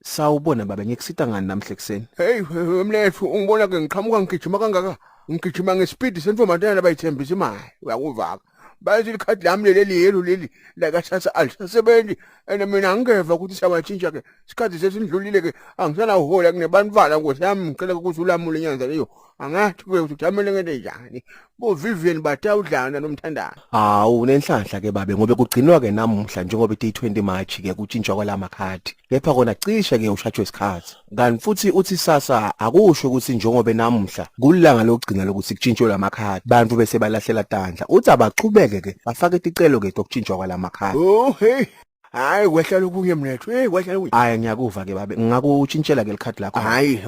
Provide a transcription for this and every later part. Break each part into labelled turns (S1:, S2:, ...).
S1: Sawubona baba ngikusita ngani namhla ekuseni?
S2: Hey mlethu ungibona ke ngiqhamuka ngigijima kangaka. Ngigijima ngespeed sentombazana labayithembisa imali. Uyakuva ke. Bathi likhadi lami leli liyelo leli la kasasa alisasebenzi and mina angikeva ukuthi siyawatshintsha ke. Isikhathi sesindlulile ke angisanahola kunebantwana nkosi yami ngicela ukuthi ulamule inyanza leyo. Angathi ke ukuthi kujamele ngente njani. Bo Vivian batawudlana nomthandana.
S1: Hawu unenhlanhla ke babe ngobe kugcinwa ke namuhla njengoba iti 20 March ke kutshintshwa kwalamakhadi. Kepha kona cishe ke ushatshwe isikhathi. Kanti futhi uthi sasa akusho ukuthi njengoba namuhla kulanga lokugcina lokuthi kutshintshwe lamakhadi bantu bese balahlela tandla. Uthi abachubeke ke bafake ticelo ke tokutshintshwa kwalamakhadi.
S2: Oh hey. Hayi kwehla lokunye mnethu. Hey kwehla lokunye.
S1: Hayi ngiyakuva ke babe ngingakutshintshela ke likhadi lakho.
S2: Hayi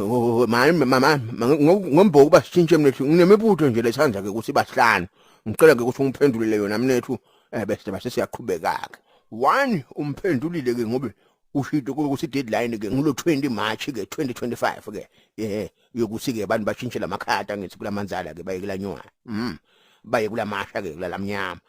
S2: mani mama ngomboku basitshintshe mnethu nginemibutho nje lethanda ke ukuthi bahlanu. Ngicela ke ukuthi ungiphendulele yona mnethu eh bese base siyaqhubeka ke. One umphendulile ke ngobe ushito ukuthi deadline ke ngulo 20 March ke 2025 ke. Eh yokuthi ke abantu bashintshe lamakhadi angithi kulamanzala ke baye kulanywa. Baye kulamasha ke kulalamnyama.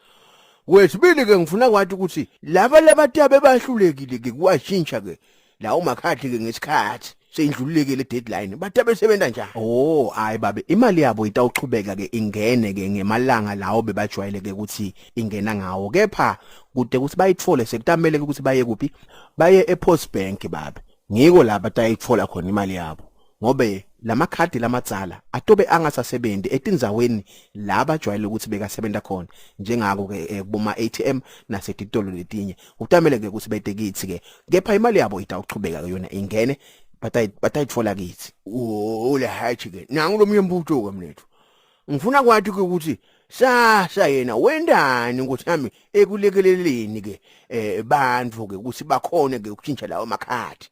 S2: Wesibili ke ngifuna kwathi ukuthi laba labatabe bahlulekile ke kuwashintsha ke lawo makhadi ke ngesikhathi seyindlululeke le deadline batabe sebenza njani.
S1: Oh hayi babe imali yabo itawuchubeka ke ingene ke ngemalanga lawo bebajwayele ke ukuthi ingena ngawo kepha kude ukuthi bayithole sekutamele ukuthi baye kuphi baye ePost Bank babe ngiko la batayitfola khona imali yabo ngobe lamakhadi lamadzala atobe angasasebenzi etindzaweni la bajwayele ukuthi bekasebenza khona njengako ke eh, kuboma ATM nasetitolo letinye kutamele ke ukuthi bete kitsi ke kepha imali yabo itawuchubeka ke yona ingene batayitfola kitsi.
S2: Oh le hathi ke nangu lomnye mbuto ke mnethu ngifuna kwathi ke ukuthi sasa yena wendani ukuthi nami ekulekeleleni ke eh bantu ke ukuthi bakhone ke ukutshintsha lawo makhadi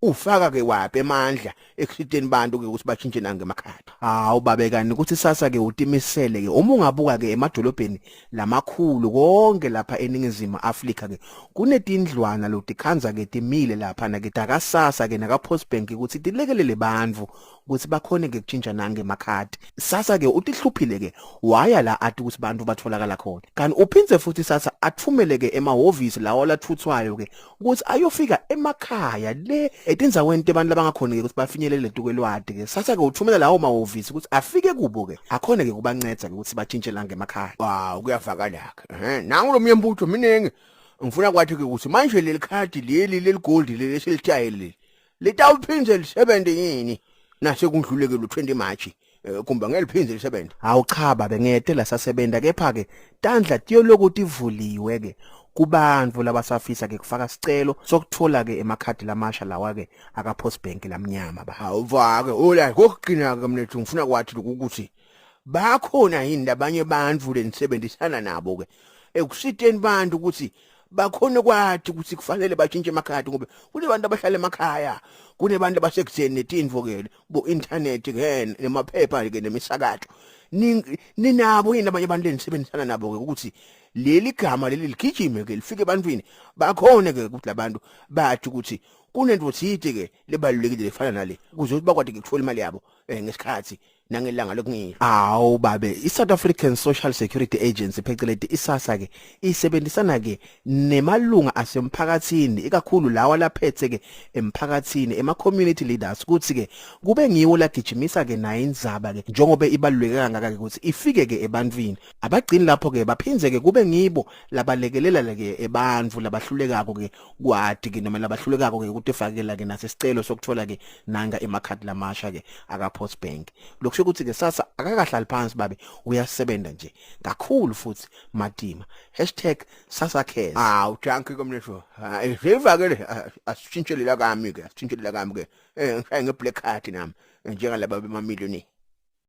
S2: ufaka ke waphi emandla ekusiteni bantu ke ukuthi batshintshe nangemakhadi.
S1: Hawu babekani ukuthi sasa ke utimisele ke uma ungabuka ke emadolobheni lamakhulu konke lapha eningizimu Afrika ke kunetindlwana lotikhandza ke timile lapha na ke takasasa ke naka Post Bank ukuthi tilekelele bantfu ukuthi bakhone ke kutshintsha nangemakhadi. Sasa ke utihluphile ke waya la ati ukuthi bantu batholakala khona. Kanti uphindze futhi sasa athumele ke emahhovisi lawo lathuthwayo ke ukuthi ayofika emakhaya le etindzaweni tebantu labangakhoni ke ukuthi bafinyelele tukwelwati ke sasa ke uthumela lawo mahhovisi ukuthi afike kubo ke akhone ke kubanceda ke ukuthi batshintshe la ngemakhaya.
S2: Wow kuyavakala ke eh nangu lo myembutho minengi ngifuna kwathi ke ukuthi manje leli khadi leli leli gold leli esilitshayele leli litawuphindze lisebenze yini nasekundluleke lo 20 March eh, kumbe ngeliphindze lisebenze.
S1: Hawu cha babe ngete lasasebenza kepha ke tandla tiyoloku tivuliwe ke kubantu labasafisa ke kufaka sicelo sokuthola ke emakhadi lamasha lawa ke aka Post Bank lamnyama ba.
S2: Awuvake ola kokugcina ke mnethu ngifuna kwathi ukuthi bakhona yini labanye abantu lenisebenzisana nabo ke ekusiteni bantu ukuthi bakhona kwathi ukuthi kufanele batshintshe emakhadi ngoba kunebantu abahlala emakhaya kunebantu abasekuseni netinfo ke bo internet ke nemaphepha ke nemisakato ninabo yini abanye abantu lenisebenzisana nabo ke ukuthi leli gama leli ligijime ke lifike ebantwini bakhona ke ukuthi labantu bathi ukuthi kunento thide ke lebalulekile lefana nale ukuze ukuthi bakwati ke kuthola imali yabo eh, ngesikhathi nangelanga lokungiyo.
S1: Awu babe iSouth African Social Security Agency pheceleti iSASSA ke isebenzisana ke nemalunga asemphakathini ikakhulu lawa laphethe ke emphakathini ema community leaders kuthi ke kube ngiwo lagijimisa ke nayo indzaba ke njengoba ibaluleke kangaka ke ukuthi ifike ke ebantwini abagcini lapho ke baphindze ke kube ngibo labalekelela ke ebantfu labahlulekako ke kwati ke noma labahlulekako ke ukutifakela ke nasesicelo sokuthola ke nanga emakhadi lamasha ke aka Post Bank lokusho ukuthi ke sasa akakahlali phansi babe uyasebenza nje kakhulu futhi matima #sasacares
S2: Awu dankie komnethu hayi sivakele asitshintshelela kami ke asitshintshelela kami ke eh ngishaye nge black card nami njengalaba bema millionaire.